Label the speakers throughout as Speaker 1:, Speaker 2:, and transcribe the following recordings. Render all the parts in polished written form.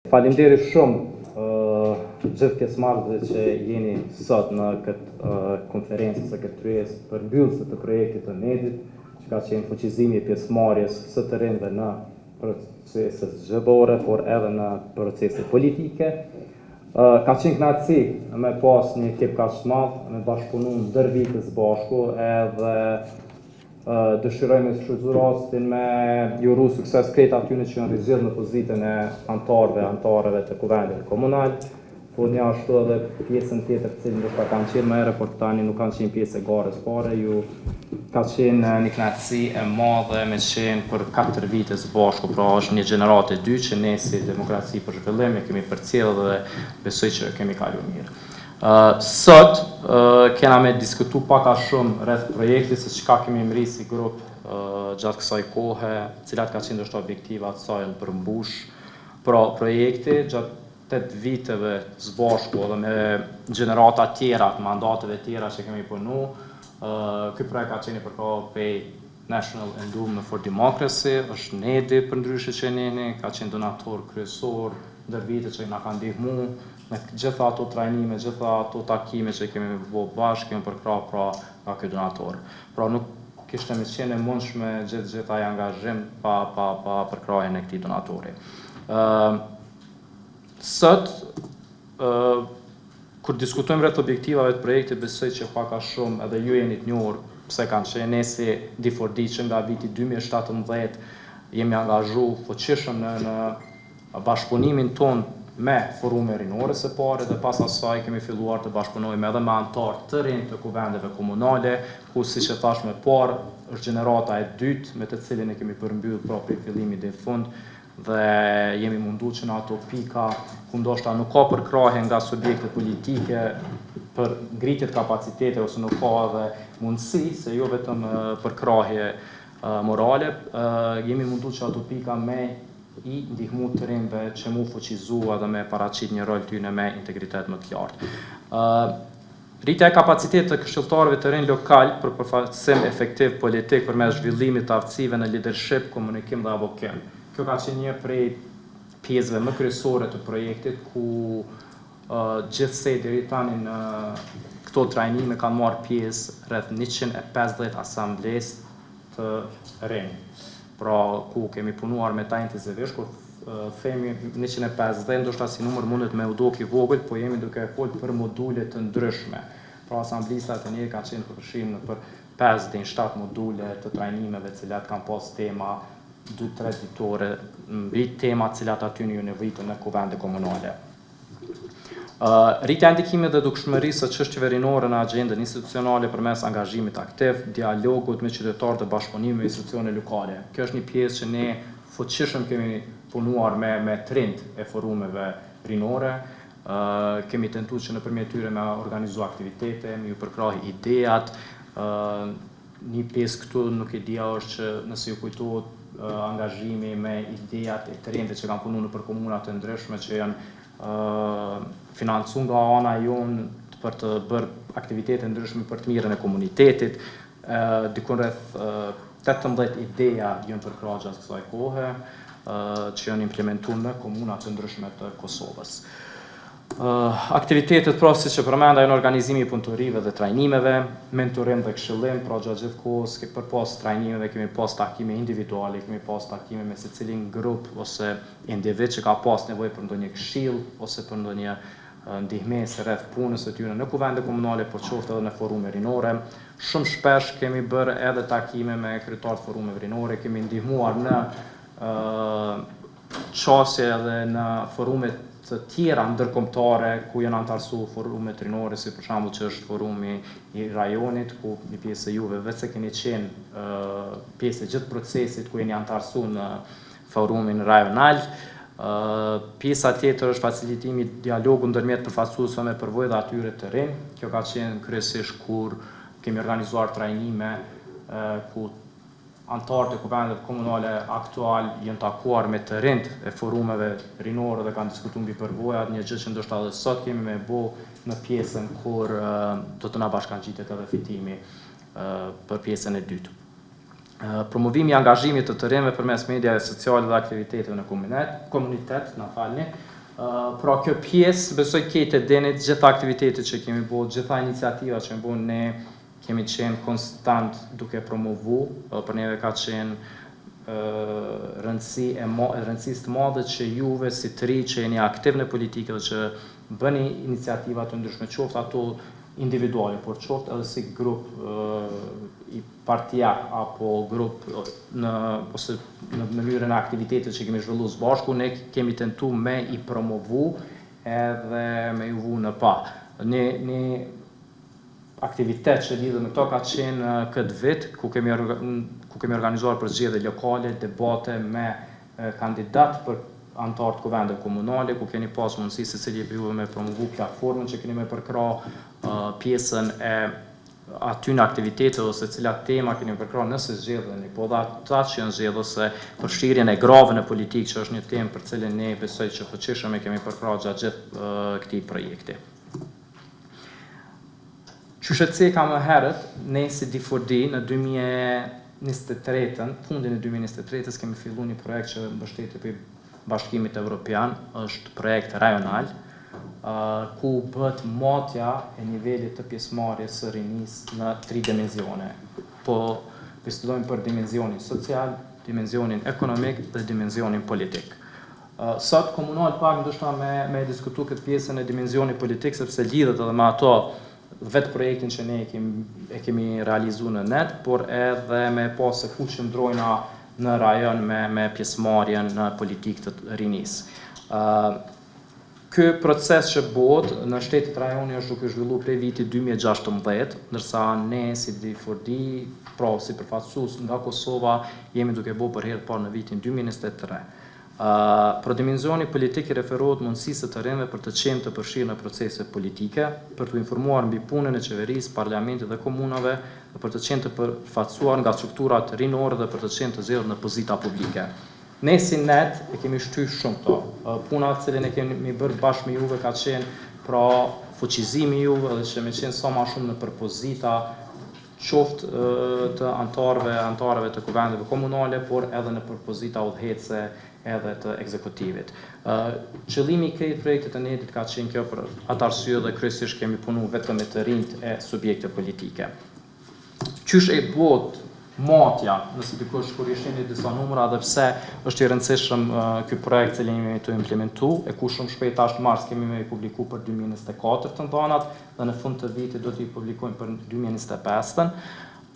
Speaker 1: Faleminderit shumë gjithë pjesëmarrësve që jeni sot në këtë konferencë ose këtë tryezë përmbyllëse të projektit të NED-it, që ka qenë fuqizimi i pjesëmarrjes së të rinjve në procese zgjedhore, por edhe në procese politike. Ka qenë kënaqësi me pas një ekip kaq të madh, me bashkëpunu ndër vite së bashku edhe Dëshiroj me shfrytëzu rastin me ju uru sukses krejt atyne që janë rizgjedh në pozitën e anëtarëve, anëtareve të Kuvendit Komunal, po njashtu edhe pjesën tjetër të cilët ndoshta kanë qenë më herët, por tani nuk kanë qenë pjesë e garës fare, ju ka qenë një kënaqësi e madhe me qenë për 4 vite së bashku, pra është një gjeneratë e dytë që ne si Demokraci për Zhvillim e kemi përcjellë dhe besoj që kemi kalu mirë. Sot kena me diskutu pak a shumë rreth projektit se çka kemi mri si grup gjatë kësaj kohe, cilat ka qenë ndoshta objektivat sa janë përmbush. Pra projekti gjatë 8 viteve së bashku edhe me gjenerata tjera, të mandateve tjera që kemi punu, ky projekt ka qenë i përkrahur prej National Endowment for Democracy, është NED-i përndryshe që e njihni, ka qenë donator kryesor ndër vite që na ka ndihmu me gjitha ato trajnime, gjitha ato takime që kemi bo bashkë, kemi përkrah pra nga ky donator. Pra nuk kishte me qenë e mundshme gjithë gjithë ai angazhim pa pa pa përkrahjen e këtij donatori. Ë sot ë Kur diskutojmë rreth objektivave të projektit besoj që pak a shumë edhe ju jeni të njohur pse kanë qenë. Ne si D4D që nga viti 2017 jemi angazhu fuqishëm në në bashkëpunimin tonë me forume rinore së pari dhe pas asaj kemi filluar të bashkëpunojmë edhe me anëtarë të rinj të kuvendeve komunale, ku siç e thashë më parë është gjenerata e dytë me të cilën e kemi përmbyllë pra prej fillimit deri në fund dhe jemi mundu që në ato pika ku ndoshta nuk ka përkrahje nga subjektet politike për ngritje të kapaciteteve ose nuk ka edhe mundësi, se jo vetëm përkrahje morale, jemi mundu që ato pika me i ndihmu të rinjve që mu fuqizu edhe me paraqit një rol tyne me integritet më të lartë. Rritja e kapacitetit të këshilltarëve të rinj lokal për përfaqësim efektiv politik përmes zhvillimit të aftësive në lidership, komunikim dhe avokim. Kjo ka qenë një prej pjesëve më kryesore të projektit ku gjithsej deri tani në këto trajnime kanë marrë pjesë rreth 150 asamblestë të rinj. Pra, ku kemi punuar me ta intensivisht, kur themi 150, ndoshta si numër mundet me u dok i vogël, po jemi duke fol për module të ndryshme. Pra, asamblistat e rinj kanë qenë të përfshirë në për 5 deri në 7 module të trajnimeve, të cilat kanë pas tema 2-3 ditore mbi tema të cilat aty ju nevojiten në kuvende komunale. Rritja e ndikimit dhe dukshmërisë së çështjeve rinore në agjendën institucionale përmes angazhimit aktiv, dialogut me qytetarët dhe bashkëpunimit me institucione lokale. Kjo është një pjesë që ne fuqishëm kemi punuar me me të rinjtë e forumeve rinore, kemi tentuar që nëpërmjet tyre me organizu aktivitete, me ju përkrah idejat, Një pjesë këtu nuk e di a është që nëse ju kujtohet angazhimi me idejat e të rinjve që kanë punu nëpër komuna të ndryshme që janë financu nga ana jonë për të bërë aktivitete ndryshme për të mirën e komunitetit. Dikun rreth 18 ideja janë përkrah gjatë kësaj kohe që janë implementu në komuna të ndryshme të Kosovës. Aktivitetet pra siç e përmenda janë organizimi i punëtorive dhe trajnimeve, mentorim dhe këshillim, pra gjatë gjithë kohës përpos trajnimeve kemi pas takime individuale, kemi pas takime me secilin grup ose individ që ka pas nevojë për ndonjë këshillë ose për ndonjë ndihmesë rreth punës së tyre në kuvende komunale, por qoftë edhe në forume rinore. Shumë shpesh kemi bërë edhe takime me kryetarë të forumeve rinore, kemi ndihmuar në qasje edhe në forume të tjera ndërkombëtare ku janë anëtarësu forumet rinore, si për shembull që është forumi i rajonit, ku një pjesë e juve veç se keni qenë pjesë e gjithë procesit ku jeni anëtarësu në forumin rajonal. Pjesa tjetër është facilitimi i dialogut ndërmjet përfaqësuesve me përvojë dhe atyre të rinj. Kjo ka qenë kryesisht kur kemi organizuar trajnime ku Anëtarët e kuvendeve komunale aktual janë takuar me të rinjtë e forumeve rinore dhe kanë diskutuar mbi përvojat, një gjë që ndoshta edhe sot kemi me bo në pjesën kur do të na bashkangjitet edhe fitimi për pjesën e dytë. Promovimi i angazhimit të të rinjve përmes mediave sociale dhe aktiviteteve në komunitet, na falni. Pra kjo pjesë, besoj krejt e dini, gjitha aktivitetet që kemi bo, gjitha iniciativa që kemi bo, ne kemi qenë konstant duke promovu, për neve ka qenë rëndësi e ma, rëndësisë të madhe që juve si të ri që jeni aktiv në politikë dhe që bëni iniciativa të ndryshme, qoftë ato individuale, por qoftë edhe si grup i partiak apo grup në ose në mënyrën e aktivitetit që kemi zhvillu së bashku, ne kemi tentu me i promovu edhe me ju vu në pah. Një, një aktivitet që lidhet me këto ka qenë këtë vit, ku kemi, ku kemi organizuar për zgjedhje lokale, debate me kandidat për anëtarë të kuvendeve komunale, ku keni pas mundësi secili prej juve me promovu platformën që keni me përkrah pjesën e atyne aktiviteteve ose cilat tema keni përkrah nëse zgjedheni, po dhe ata që janë zgjedhur ose përfshirjen e grave në politikë që është një temë për cilën ne besoj që fuqishëm e kemi përkrah gjatë gjithë këtij projekti. Qysh e ceka më herët, ne si D4D në 2023-ën, fundin e 2023-ës kemi fillu një projekt që mbështetet prej Bashkimit Evropian, është projekt rajonal, ku bëhet matja e nivelit të pjesëmarrjes së rinisë në tri dimensione. Po bisedojmë për dimensionin social, dimensionin ekonomik dhe dimensionin politik. Sot komunal pak ndoshta me me diskutu këtë pjesën e dimensionit politik sepse lidhet edhe me ato vetë projektin që ne e kemi e kemi realizu në net, por edhe me pa se ku qëndrojna në rajon me me pjesëmarrjen në politikë të rinisë. Ky proces që bëhet në shtetet rajoni është duke zhvillu prej vitit 2016, ndërsa ne si D4D, pra si përfaqësues nga Kosova, jemi duke bo për herë të parë në vitin 2023. Pro dimensioni politik i referohet mundësisë së të rinjve për të qenë të përfshirë në procese politike, për t'u informuar mbi punën e qeverisë, parlamentit dhe komunave dhe për të qenë të përfaqësuar nga strukturat rinore dhe për të qenë të zgjedhur në pozita publike. Ne si net e kemi shty shumë këto. Puna të cilën e kemi bërë bashkë me juve ka qenë pra fuqizimi juve dhe që me qenë sa ma shumë në pozita qoftë të anëtarëve, anëtarëve të kuvendeve komunale, por edhe në pozita udhëheqëse edhe të ekzekutivit. Qëllimi i krejt projektit të netit ka qenë kjo për atë arsye dhe kryesisht kemi punu vetëm me të rinjt e subjekte politike. Qysh e bëhet matja, nëse dikush kur i shihni disa numra dhe pse është i rëndësishëm ky projekt që jemi të implementu, e ku shumë shpejt tash në mars kemi me i publiku për 2024 të dhanat dhe në fund të vitit do t'i publikojmë për 2025-ën.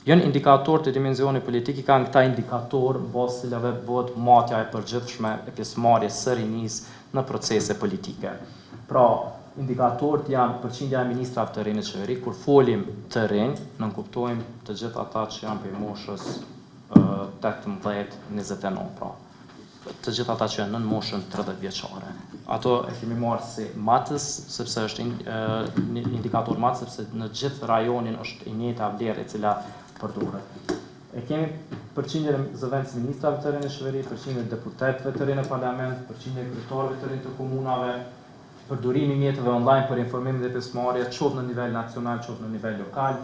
Speaker 1: Janë indikatorët e dimensionit politik, i kanë këta indikatorë në bazë cilave bëhet matja e përgjithshme e pjesëmarrjes së rinisë në procese politike. Pra, indikatorët janë përqindja e ministrave të rinj në qeveri, kur folim të rinj, nënkuptojmë të gjithë ata që janë prej moshës 18-29, pra të gjithë ata që janë nën moshën 30 vjeçare. Ato e kemi marrë si matës, sepse është një indikator matës, sepse në gjithë rajonin është i njëjta vlerë e cila përdoret. E kemi përqindjen e zëvendës ministrave të rinj në qeveri, përqindjen e deputetëve të rinj në parlament, përqindjen e kryetarëve të rinj të komunave, përdorimi i mjeteve online për informim dhe pjesëmarrje, qoftë në nivel nacional, qoftë në nivel lokal,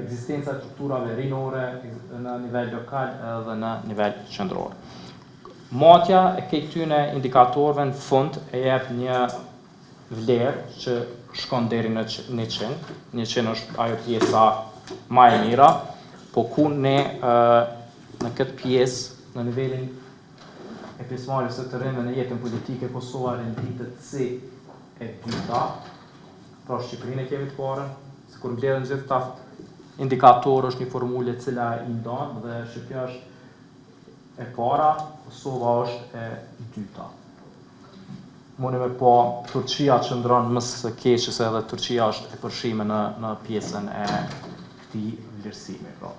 Speaker 1: ekzistenca e strukturave rinore në nivel lokal edhe në nivel qendror. Matja e këtyre indikatorëve në fund e jep një vlerë që shkon deri në 100. 100 është ajo pjesa ma e mira, po ku ne në këtë pjesë, në nivelin e pjesëmarrjes së të rinjve në jetën politike, Kosova renditet si e dyta, pra Shqipërinë e kemi të parën, se kur mbledhen gjithë këta indikatorë është një formulë e cila i ndan dhe Shqipëria është e para, Kosova është e dyta. Mundi me po, Turqia qëndron më së keqe se edhe Turqia është e përfshime në, në pjesën e këtij vlerësimi. Pra.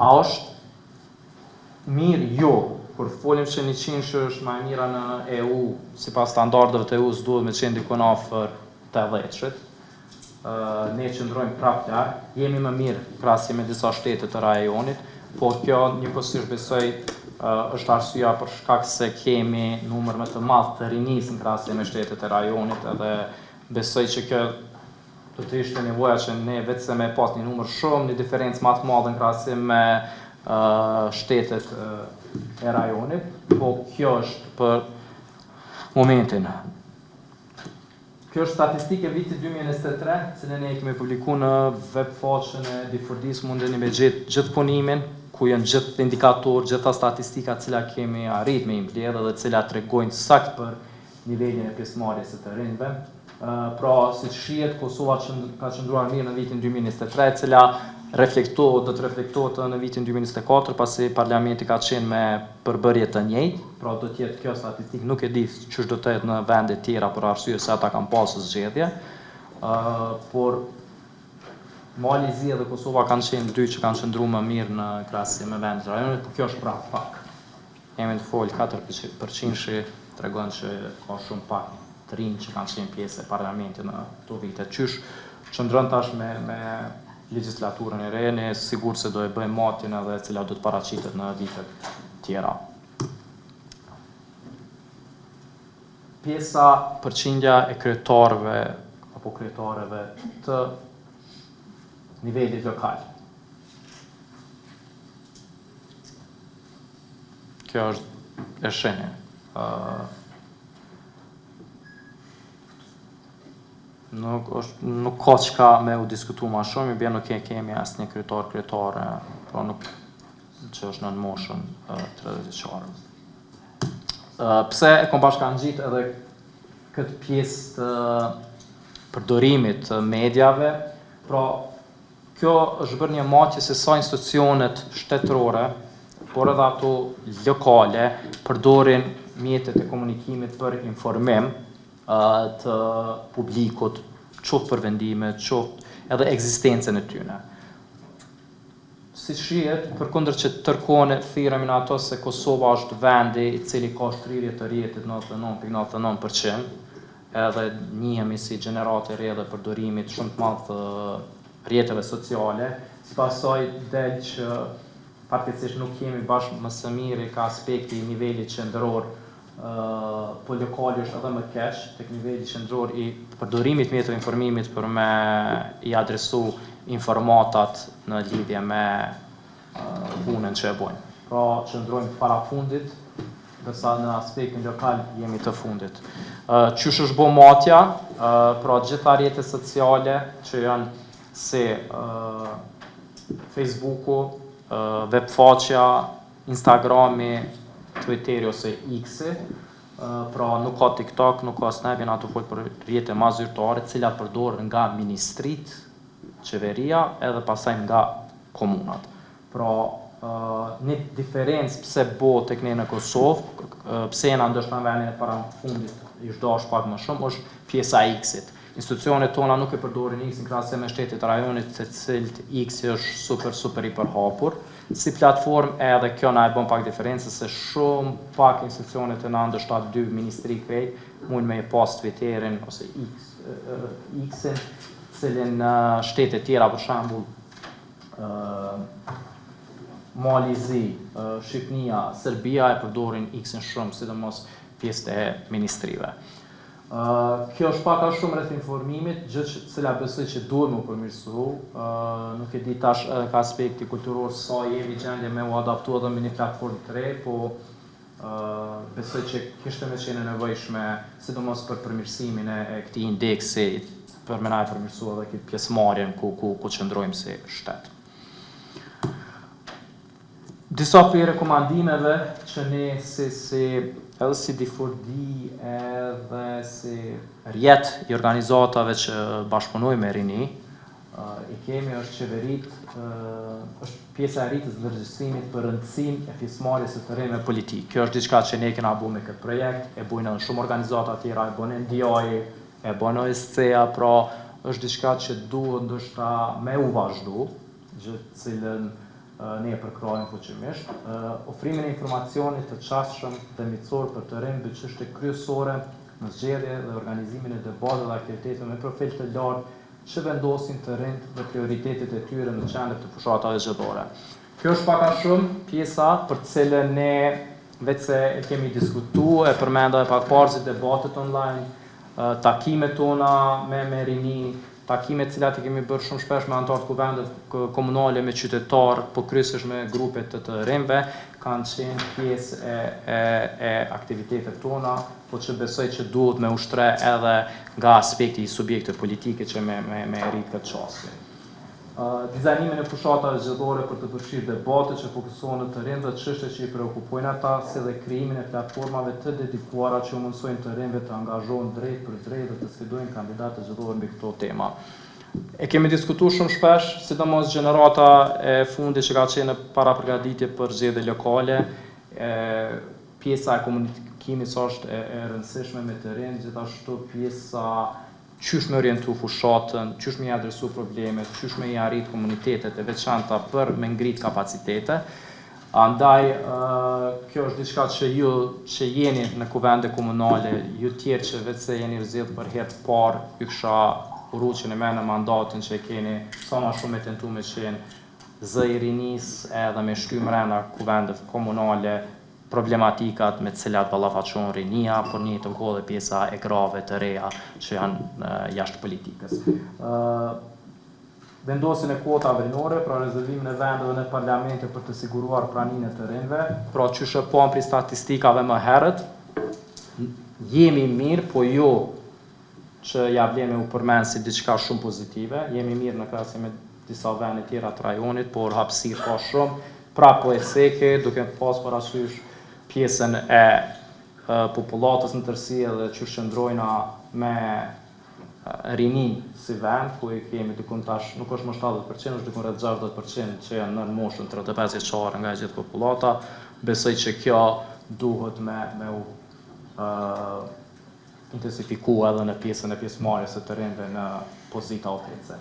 Speaker 1: A është mirë? Jo. Kur folim që 100 që është më e mira në EU, sipas standardeve të EU-s duhet me qenë dikun afër 80-shit. Ne qëndrojmë prapë larg, jemi më mirë krahasim me disa shtete të rajonit, po kjo njëkohësisht besoj është arsyeja për shkak se kemi numër më të madh të rinisë në krahasim me shtetet e rajonit edhe besoj që kjo do të ishte nevoja që ne vetë se me pas një numër shumë, një diferencë më të madhe në krahasim me shtetet e rajonit, po kjo është për. momentin. Kjo është statistikë e vitit 2023, cilën ne e kemi publiku në web faqen e D4D-s, mundeni me gjetë gjithë punimin, ku janë gjithë indikatorë, gjitha statistikat cilat kemi arrit me i mbledhë dhe cilat tregojnë sakt për nivelin e pjesëmarrjes së të rinjve. Pra, si që shihet, Kosova që ka qëndruar mirë në vitin 2023, e cila reflektohet, do të reflektohet edhe në vitin 2024, pasi parlamenti ka qenë me përbërje të njëjtë, pra do të jetë kjo statistikë, nuk e di qysh do të jetë në vende tjera për arsye se ata kanë pasur zgjedhje, por Mali i Zi dhe Kosova kanë qenë dy që kanë qëndruar më mirë në krahasim me vendet e rajonit, por kjo është pra pak. Jemi të fol 4% tregon që ka shumë pak të rinj që kanë qenë pjesë e parlamentit në këto vite. Qysh qëndron tash me, me legjislaturën e re, ne sigur se do e bëjmë matjen edhe e cila do të paraqitet në vitet tjera. Pjesa përqindja e kryetarëve apo kryetareve të nivelit lokal. Kjo është e shihni. Uh, nuk është nuk ka çka me u diskutu ma shumë, i bie nuk e kemi asnjë kryetar kryetare, pra nuk që është nën moshën uh, 30 vjeçare. Uh, pse e kom bashkangjit edhe këtë pjesë të përdorimit të mediave, pra Kjo është bërë një matje se sa institucionet shtetërore, por edhe ato lokale, përdorin mjetet e komunikimit për informim të publikut, qoftë për vendime, qoftë edhe ekzistencën e tyre. Si shihet, përkundër që tërë kohën e thirremi në ato se Kosova është vendi i cili ka shtrirje të rrjetit 99.99%, edhe njihemi si gjeneratë e re dhe përdorimit shumë të madh të rrjeteve sociale, sipas saj del që fatkeqësisht nuk jemi bash më së miri ka aspekti i nivelit qendror, po lokali është edhe më keq, tek niveli qendror i përdorimit mjeteve informimit për me i adresu informatat në lidhje me punën që e bojnë. Pra qëndrojmë para fundit, ndërsa në aspektin lokal jemi të fundit. Qysh është bo matja, pra gjitha rrjetet sociale që janë si Facebooku, webfaqja, Instagrami, Twitteri ose X-i, pra nuk ka TikTok, nuk ka Snap, janë ato folë për rrjete ma zyrtare, cilat përdoren nga ministrit, qeveria edhe pastaj nga komunat. Pra, një diferencë pse bo tek ne në Kosovë, pse jena ndoshta në vendin e parafundit, ish dash pak më shumë, është pjesa e X-it. Institucionet tona nuk e përdorin X-in krahasim me shtetet e rajonit, të cilët X-i është super super i përhapur. Si platformë edhe kjo na e bën pak diferencë se shumë pak institucionet e na ndoshta dy ministri krejt mund me e pas Twitterin ose X, X-in, cilin në shtetet tjera për shembull Mali i Zi, Shqipënia, Serbia e përdorin X-in shumë, sidomos pjesët e ministrive. Kjo është pak a shumë rreth informimit, gjë që cila besoj që duhet me u përmirësu. Nuk e di tash edhe ka aspekti kulturor sa jemi gjendje me u adaptu edhe me një platformë të re, po besoj që kishte me qenë e nevojshme, sidomos për përmirësimin e, e këtij indeksi, për me na e përmirësu edhe këtë pjesëmarrjen ku, ku, ku qëndrojmë si shtet. Disa prej rekomandimeve që ne si, si edhe si D4D edhe si rrjet i organizatave që bashkëpunojmë me rini, i kemi është qeverit, është pjesa e rritjes ndërgjegjësimit për rëndësinë e pjesëmarrjes së të rinjve në politikë. Kjo është diçka që ne kena bu me këtë projekt, e bujnë edhe shumë organizata tjera, e bën NDI, e bën OSCE-a, pra është diçka që duhet ndoshta me u vazhdu, gjë të cilën ne e përkrahim fuqimisht, ofrimin e informacionit të qasshëm dhe miqësor për të rinj mbi çështje kryesore në zgjedhje dhe organizimin e debateve dhe aktiviteteve me profil të lartë që vendosin të rinjtë dhe prioritetet e tyre në qendër të fushatave zgjedhore. Kjo është pak a shumë pjesa për të cilën ne veçse e kemi diskutu, e përmenda edhe pak parë si debatet online, takimet tona me me rini. Takimet të cilat i kemi bërë shumë shpesh me anëtarë të kuvendeve komunale, me qytetarë, po kryesisht me grupe të të rinjve, kanë qenë pjesë e, e, e aktiviteteve tona, po që besoj që duhet me u shtre edhe nga aspekti i subjekteve politike që me, me, me rrit këtë qasje. Dizajnimin e fushatave zgjedhore për të përfshirë debate që fokusohen në të rinj dhe çështje që i preokupojnë ata, si dhe krijimin e platformave të dedikuara që u mundësojnë të rinjve të angazhohen drejt për drejt dhe të sfidojnë kandidatët zgjedhorë mbi këto tema. E kemi diskutuar shumë shpesh, sidomos gjenerata e fundit që ka qenë në parapërgatitje për zgjedhje lokale, e, pjesa e komunikimit sa është e, e rëndësishme me të rinj, gjithashtu pjesa qysh me orientu fushatën, qysh me i adresu problemet, qysh me i arrit komunitetet e veçanta për me ngrit kapacitete. Andaj, kjo është diçka që ju që jeni në kuvende komunale, ju tjerë që vetë se jeni zgjedh për herë të parë, ju kisha uru që në me në mandatin që e keni, sa ma shumë me tentu me qenë zë i rinis edhe me shty mrena kuvendeve komunale problematikat me të cilat ballafaqohen rinia, por në njëjtën kohë edhe pjesa e grave të reja që janë jashtë politikës. Vendosjen e kuotave rinore, pra rezervimin e vendeve në parlamente për të siguruar praninë e të rinjve, pra qysh e pam prej statistikave më herët, jemi mirë, po jo që ja vlen me u përmend si diçka shumë pozitive, jemi mirë në krahasim me disa vende tjera të rajonit, por hapësirë ka shumë, pra po e ceke, duke pas parasysh pjesën e popullatës në tërësi edhe që qëndrojna me rinin si vend, ku i kemi dikun tash, nuk është më 70%, është dikun rreth 60% që janë nën moshën 35 vjeçare nga e gjithë popullata, besoj që kjo duhet me, me u uh, intensifiku edhe në pjesën e pjesëmarrjes së të rinjve në pozita udhëheqëse.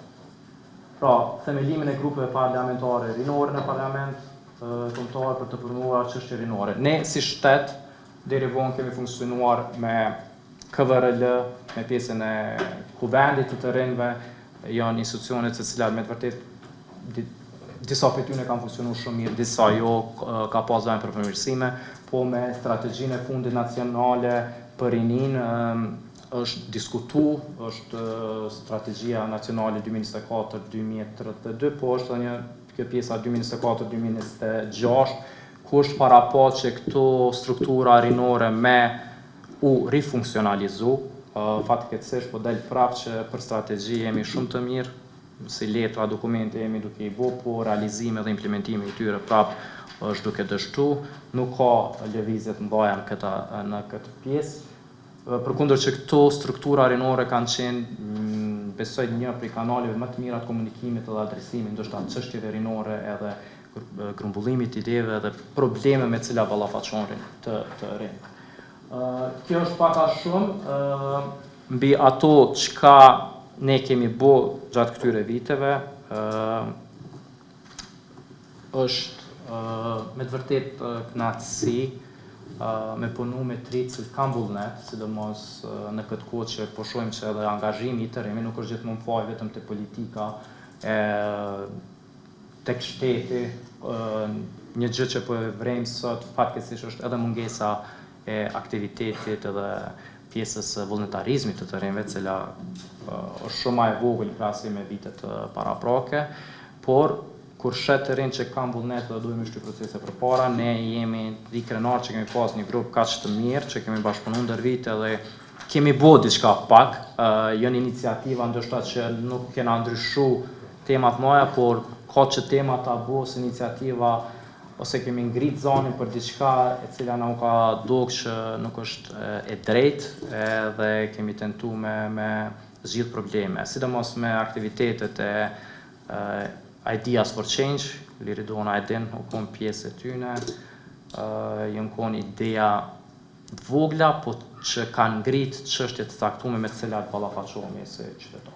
Speaker 1: Pra, themelimin e grupeve parlamentare rinore në parlament kombëtar për të promovuar çështje rinore. Ne si shtet deri vonë kemi funksionuar me KVRL, me pjesën e kuvendit të të rinjve, janë institucione të cilat me të vërtet disa prej tyre kanë funksionuar shumë mirë, disa jo, ka pas vend për përmirësime, po me strategjinë e fundit nacionale për rinin është diskutu, është strategjia nacionale 2024-2032, po është edhe një kjo pjesa 2024-2026, ku është parapa që këto struktura rinore me u rifunksionalizu, fatkeqësisht po del prapë që për strategji jemi shumë të mirë, si letra, dokumente jemi duke i bo, po realizimi dhe implementimi i tyre prapë është duke dështu, nuk ka lëvizje të mëdha në këtë në këtë pjesë. Përkundër që këto struktura rinore kanë qenë, besoj një prej kanaleve më të mira të komunikimit dhe adresimit, ndoshta çështjeve rinore edhe grumbullimit të ideve dhe probleme me të cilat ballafaqohen të të rinj. Kjo është pak a shumë mbi ato çka ne kemi bo gjatë këtyre viteve, është me të vërtet kënaqësi me punu me të rinj që kanë vullnet, sidomos në këtë kohë që po shohim që edhe angazhimi i të rinjve nuk është gjithmonë faj vetëm te politika, e tek shteti, një gjë që po e vrejmë sot fatkeqësisht është edhe mungesa e aktivitetit edhe pjesës së vullnetarizmit të të rinjve, cila është shumë më e vogël në krahasim me vitet paraprake, por kur sheh të rinj që kanë vullnet dhe duhet me shty procese përpara, ne jemi di krenar që kemi pas një grup kaq të mirë, që kemi bashkëpunuar ndër vite dhe kemi bo diçka pak, uh, janë iniciativa ndoshta që nuk kena ndryshu temat mëdha, por ka që tema tabu ose iniciativa ose kemi ngrit zanin për diçka e cila na u ka dok që nuk është e drejtë edhe kemi tentu me, me zgjidh probleme, sidomos me aktivitetet e Ideas for Change, Liridona e din, u kon pjesë e tyne, uh, janë kon ideja të vogla, po që kanë ngrit çështje të caktuara me të cilat ballafaqohemi si qytetar.